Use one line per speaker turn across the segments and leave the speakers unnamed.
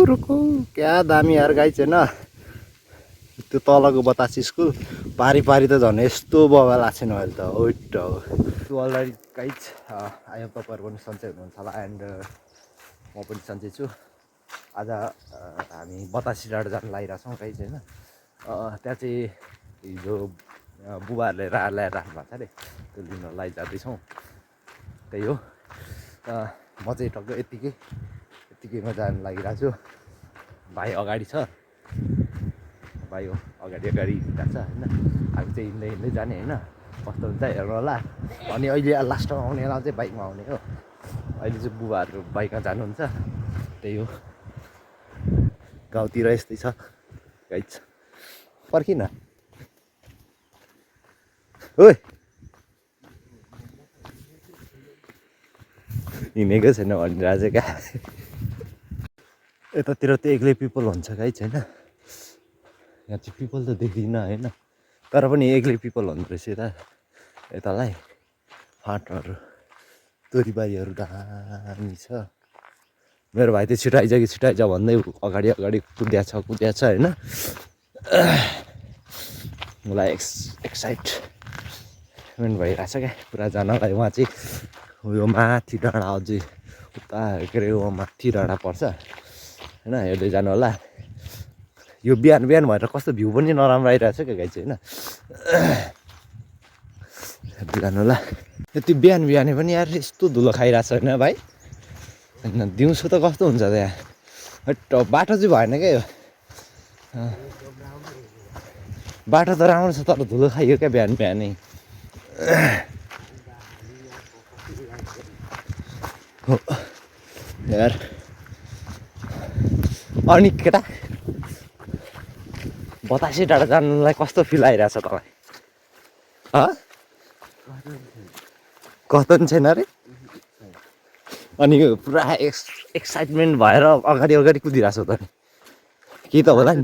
रुकु क्या दामी यार गाइज होइन त्यो तलको बतासी स्कुल पारी पारी त झन् यस्तो बगा लाग्छ नि अहिले त ओइट हो त्यो अलरेडी गाइज आयो तपाईँहरू पनि सन्चै हुनुहुन्छ होला एन्ड म पनि सन्चै छु आज हामी बतासी डाँडा जानु लागिरहेको छौँ गाइज होइन त्यहाँ चाहिँ हिजो बुबाहरूले ल्याएर राख्नु भएको छ अरे त्यो लिनलाई जाँदैछौँ त्यही हो म चाहिँ टक्क यत्तिकैमा जानु लागिरहेको छु भाइ अगाडि छ भाइ हो अगाडि गएको छ होइन हामी चाहिँ हिँड्दै जाने होइन कस्तो हुन्छ हेर्नु होला अनि अहिले लास्टमा आउनेलाई चाहिँ बाइकमा आउने हो अहिले चाहिँ बुबाहरू बाइकमा जानुहुन्छ त्यही हो गाउँतिर यस्तै छ गाइज पर्खिन ओइ हिँडेकै छैन भनिरहेको चाहिँ क्या यतातिर त एक्लै पिपल हुन्छ गाइज होइन यहाँ चाहिँ पिपल त देख्दिनँ होइन तर पनि एक्लै पिपल हुँदो रहेछ यतालाई फाँटहरू तोरीबारीहरू दामी छ मेरो भाइ चाहिँ छिटो आइज भन्दै अगाडि कुद्या छ होइन मलाई एक्साइटमेन्ट भइरहेछ क्या पुरा जानलाई उहाँ चाहिँ उयो माथि डाँडा अझै उता के अरे माथि डाँडा पर्छ होइन हेर्दै जानु होला यो बिहान भएर कस्तो भ्यू पनि नराम्रो आइरहेछ क्या गाई चाहिँ होइन हेर्दै जानु होला यति बिहानै पनि यार यस्तो धुलो खाइरहेछ होइन भाइ होइन दिउँसो त कस्तो हुन्छ त यहाँ बाटो चाहिँ भएन क्या यो बाटो त राम्रो छ तर धुलो खाइयो क्या बिहानै हो यार अनि केटा बतासे डाँडा जानुलाई कस्तो फिल आइरहेछ तपाईँ कस्तो पनि छैन अरे अनि पुरा एक्साइटमेन्ट भएर अगाडि कुदिरहेको छ त के त होला नि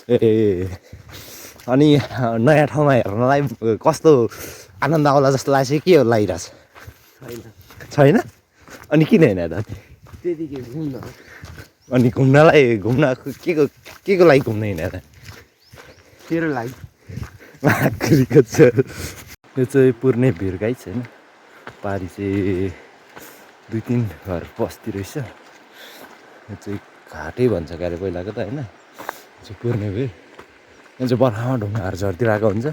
ए अनि नयाँ ठाउँमा हेर्नलाई कस्तो आनन्द आउला जस्तो लाग्छ के लागिरहेछ छैन अनि किन होइन त अनि घुम्न के को लागि घुम्न हिँडेर
तेरो लागि
माकुरीको छ यो चाहिँ पुर्ने भिर गाई छैन पारी चाहिँ 2-3 घर बस्ती रहेछ यो चाहिँ घाटै भन्छ क्या अरे पहिलाको त होइन चाहिँ पुर्ने भिर यो चाहिँ बर्खामा ढुङ्गाहरू झर्दिरहेको हुन्छ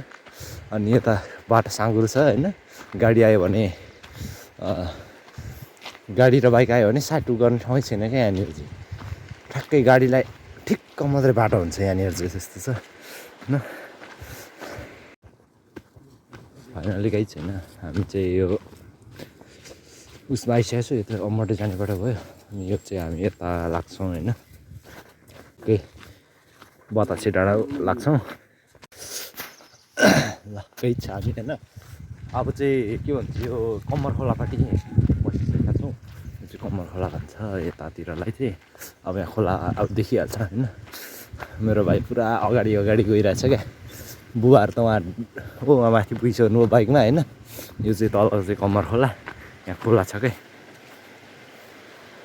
अनि यता बाटो साँगुरो छ होइन गाडी आयो भने गाडी र बाइक आयो भने साइड गर्ने ठाउँ छैन क्या यहाँनिर चाहिँ ठ्याक्कै गाडीलाई ठिक्क मात्रै बाटो हुन्छ यहाँनिर चाहिँ त्यस्तो छ होइन फाइनली केही छैन हामी चाहिँ यो उसमा आइसकेको छु यता अम्मटे जाने बाटो भयो अनि यो चाहिँ हामी यता लाग्छौँ होइन केही बतासे डाँडा लाग्छौँ ल केही छ हामी होइन अब चाहिँ के भन्छ यो कम्मर खोलापट्टि बसिसकेका छौँ यो चाहिँ कम्मर खोला भन्छ यतातिरलाई चाहिँ अब यहाँ खोला अब देखिहाल्छ होइन मेरो भाइ पुरा अगाडि गइरहेछ क्या बुबाहरू त उहाँ माथि पुगिसक्नु बाइकमा होइन यो चाहिँ तल चाहिँ कम्मर खोला यहाँ खोला छ क्या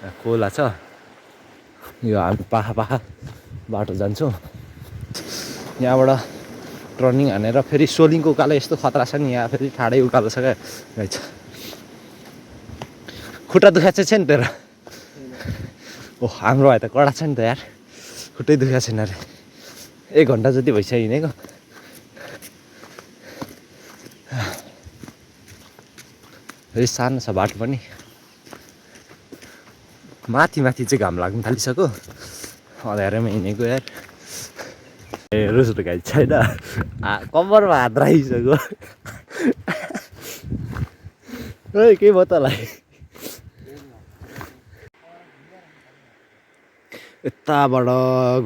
यहाँ खोला छ यो हामी पाखा बाटो जान्छौँ यहाँबाट टर्निङ हानेर फेरि सोलिङको उकालो यस्तो खतरा छ नि यहाँ फेरि ठाडै उकालो छ क्या रहेछ खुट्टा दुखाएको छैन तेरो ओ हाम्रो भाइ त कडा छ नि त यार खुट्टै दुखाएको छैन अरे 1 घन्टा जति भइसक्यो हिँडेको फेरि सानो छ बाटो पनि माथि चाहिँ घाम लाग्नु थालिसक्यो अँध्यारोमा हिँडेको यार ए रोज त गाई छैन कम्मरमा हात राखिसक्यो ओइ के भयो तँलाई यताबाट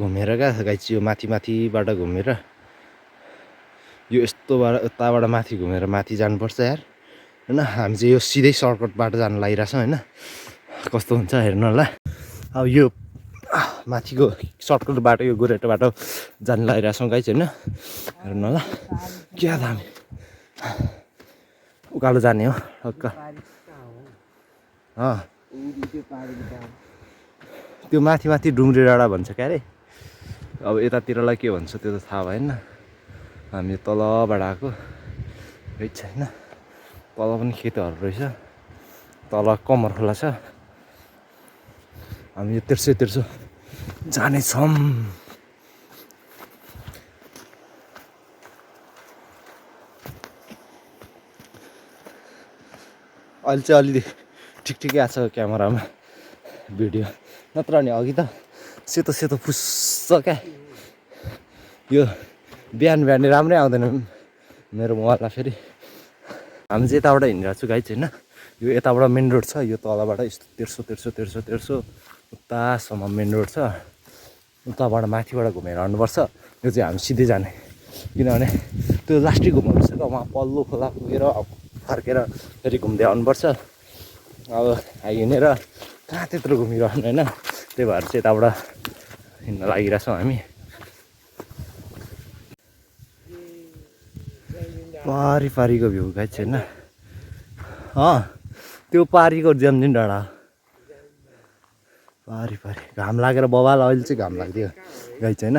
घुमेर क्या गाई यो माथिबाट घुमेर यो यताबाट माथि घुमेर माथि जानुपर्छ यार होइन हामी चाहिँ यो सिधै सर्टकट बाटो जानु लागिरहेछौँ होइन कस्तो हुन्छ हेर्नु होला अब यो माथिको सर्टकट बाटो यो गोरेटो बाटो जानु लागिरहेछौँ गाइस होइन हेर्नु होला क्या दामी उकालो जाने हो टक्क त्यो माथि माथि डुम्रे डाँडा भन्छ क्या अरे। अब यतातिरलाई के भन्छ त्यो त थाहा भएन। हामी तलबाट आएको रहेछ होइन। तल पनि खेतहरू रहेछ, तल कमर खोला छ। हामी यो तेर्सो जानेछौँ। अहिले चाहिँ अलिअलि ठिकै आएको छ क्यामेरामा भिडियो, नत्र नि अघि त सेतो सेतो फुस्छ क्या। यो बिहान राम्रै आउँदैन मेरो मोबाइलमा फेरि। हामी चाहिँ यताबाट हिँडिरहेको छु गाइज होइन। यो यताबाट मेन रोड छ, यो तलबाट यस्तो तेर्सो उतासम्म मेन रोड छ। उताबाट माथिबाट घुमेर आउनुपर्छ। यो चाहिँ हामी सिधै जाने, किनभने त्यो लास्टै घुमाउनुपर्छ क्या। उहाँ पल्लो खोला पुगेर फर्केर फेरि घुम्दै आउनुपर्छ। अब हिँडेर कहाँ त्यत्रो घुमिरहनु होइन। त्यही भएर चाहिँ यताबाट हिँड्न लागिरहेछौँ हामी। पारीको भ्यू गाइज होइन। त्यो पारीको जन्मदिन डाँडा पारी घाम लागेर बबाल। अहिले चाहिँ घाम लाग्दियो गाइज होइन।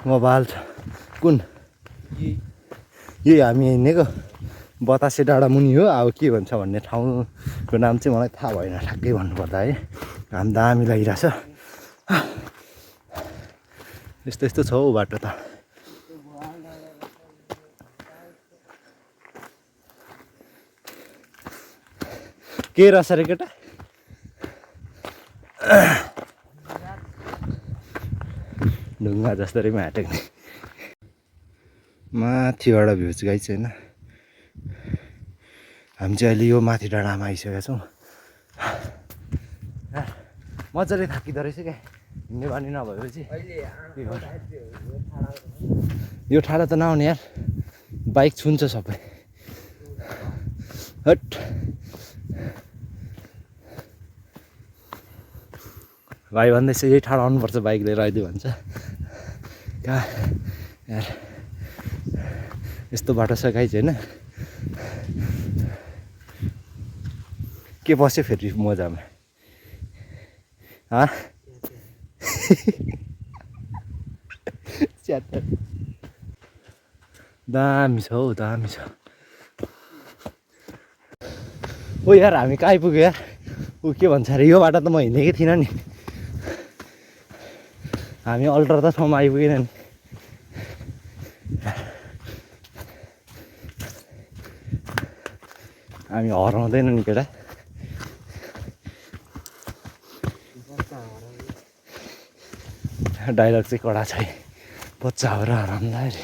बबाल कुन यही हामी हिँडेको बतासे डाँडा मुनि हो। अब के भन्छ भन्ने ठाउँको नाम चाहिँ मलाई थाहा भएन ठ्याक्कै भन्नुपर्दा है। घाम दामी लागिरहेछ। यस्तो छ हौ बाटो त। के रहेछ रे केटा? ढुङ्गा जस्तो रे माटेको नि। माथिबाट भ्यू चाहिँ गाइज होइन। हामी चाहिँ अहिले यो माथि डाँडामा आइसकेका छौँ। मजाले थाकिँदो रहेछ क्या हिँड्ने बानी नभएपछि। यो ठाडो त नआउने यार, बाइक छुन्छ सबै। हट भाइ भन्दैछ यही ठाडो आउनुपर्छ बाइक लिएर आइदियो भन्छ। कहाँ यार यस्तो बाटो छ गाइज होइन। के बस्यो फेरि मजामा दामी छ हौ दामी छ। ओ यार हामी कहाँ आइपुग्यो यार। ऊ के भन्छ अरे यो बाटो त म हिँडेकै थिइनँ नि। हामी अल्टर त ठाउँमा आइपुगेन नि। हामी हराउँदैन नि केटा। डाइलग चाहिँ कडा छ है, बच्चा हो र हराउँला अरे।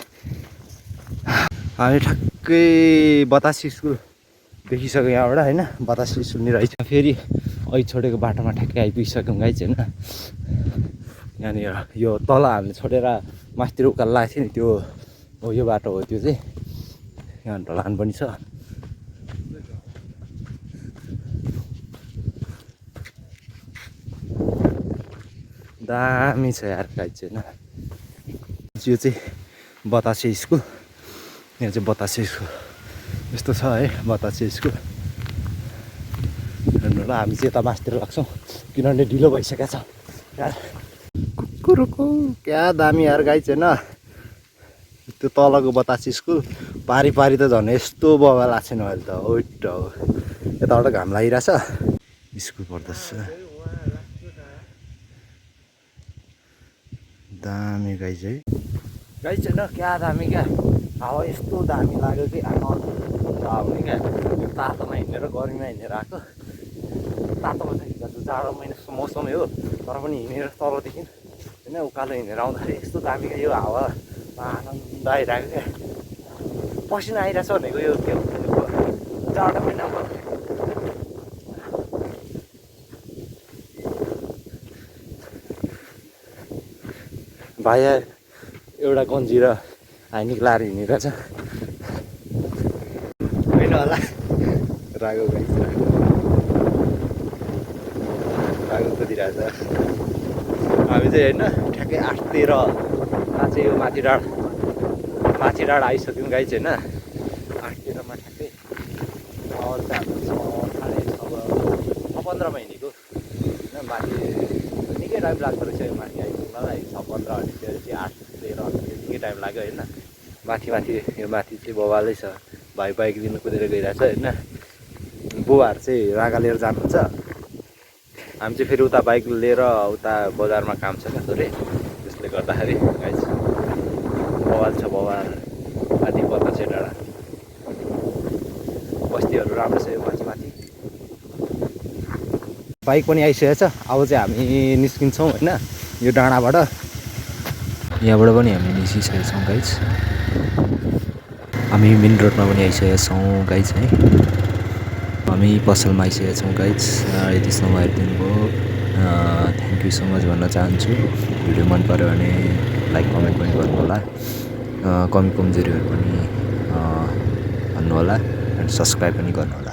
हामी ठ्याक्कै बतासे स्कुल देखिसक्यो यहाँबाट होइन। बतासे स्कुल नि रहेछ फेरि अहिले छोडेको बाटोमा ठ्याक्कै आइपुगिसक्यौँ गाइज होइन। यहाँनिर यो तल हामीले छोडेर माथितिर उकालो लागेको थियो नि, त्यो हो यो बाटो हो। त्यो चाहिँ यहाँ ढलान पनि छ। दामी छ यार गाइज होइन। यो चाहिँ बतासे स्कुल, यहाँ चाहिँ बतासे स्कुल यस्तो छ है बतासे स्कुल। हेर्नु ल हामी चाहिँ यता मासतिर लाग्छौँ किनभने ढिलो भइसकेको छ यार। कुकुरको क्या दामी यार गाइज होइन। त्यो तलको बतासे स्कुल पारी त झन् यस्तो बगा लाग्छ छैन अहिले त। ओइट हो यताबाट घाम लागिरहेछ। स्कुल पढ्दैछ दामी गाइज है। गाइज छैन क्या दामी क्या। हावा यस्तो दामी लाग्यो कि आउने क्या। तातोमा हिँडेर गर्मीमा हिँडेर आएको। तातोमा चाहिँ हिँड्दा जाडो महिना मौसमै हो तर पनि हिँडेर तलदेखि होइन उकालो हिँडेर आउँदाखेरि यस्तो दामी क्या। यो हावा आनन्द आइरहेको क्या। पसिना आइरहेछ भनेको यो के भन्छ जाडो महिनामा। भाइ एउटा गन्जी र हाइनिक लाएर हिँडिरहेछ होइन होला। रागो गाइस रागो कुदिरहेछ। हामी चाहिँ होइन ठ्याक्कै 8:13मा चाहिँ यो माथि डाँडा आइसक्यौँ गाइस होइन। 8:13मा ठ्याक्कै अहिले चाहिँ हाम्रो 6:30 15मा हिँडेको टाइम लाग्दो रहेछ यो माथि आइपुग्नलाई 6-15 भनेपछि 8-13 त्यतिकै टाइम लाग्यो होइन माथि यो माथि चाहिँ बवालै छ भाइ बाइक लिनु कुदेर गइरहेछ होइन बुवाहरू चाहिँ रागा लिएर जानुहुन्छ हामी चाहिँ फेरि उता बाइक लिएर उता बजारमा काम छ क्या थोरै त्यसले गर्दाखेरि गाइस बवाल छ बवाल माथि बतासे डाँडा बस्तीहरू राम्रो छ यो माथि बाइक पनि आइसकेको छ अब चाहिँ हामी निस्किन्छौँ होइन यो डाँडाबाट
यहाँबाट पनि हामी निस्किसकेका छौँ गाइज हामी मेन रोडमा पनि आइसकेका छौँ गाइज है हामी पसलमा आइसकेका छौँ गाइज यतिसम्म हेरिदिनु भयो थ्याङ्क यू सो मच भन्न चाहन्छु भिडियो मन पऱ्यो भने लाइक कमेन्ट पनि गर्नु होला कमी कमजोरीहरू पनि भन्नु होला एन्ड सब्सक्राइब पनि गर्नु होला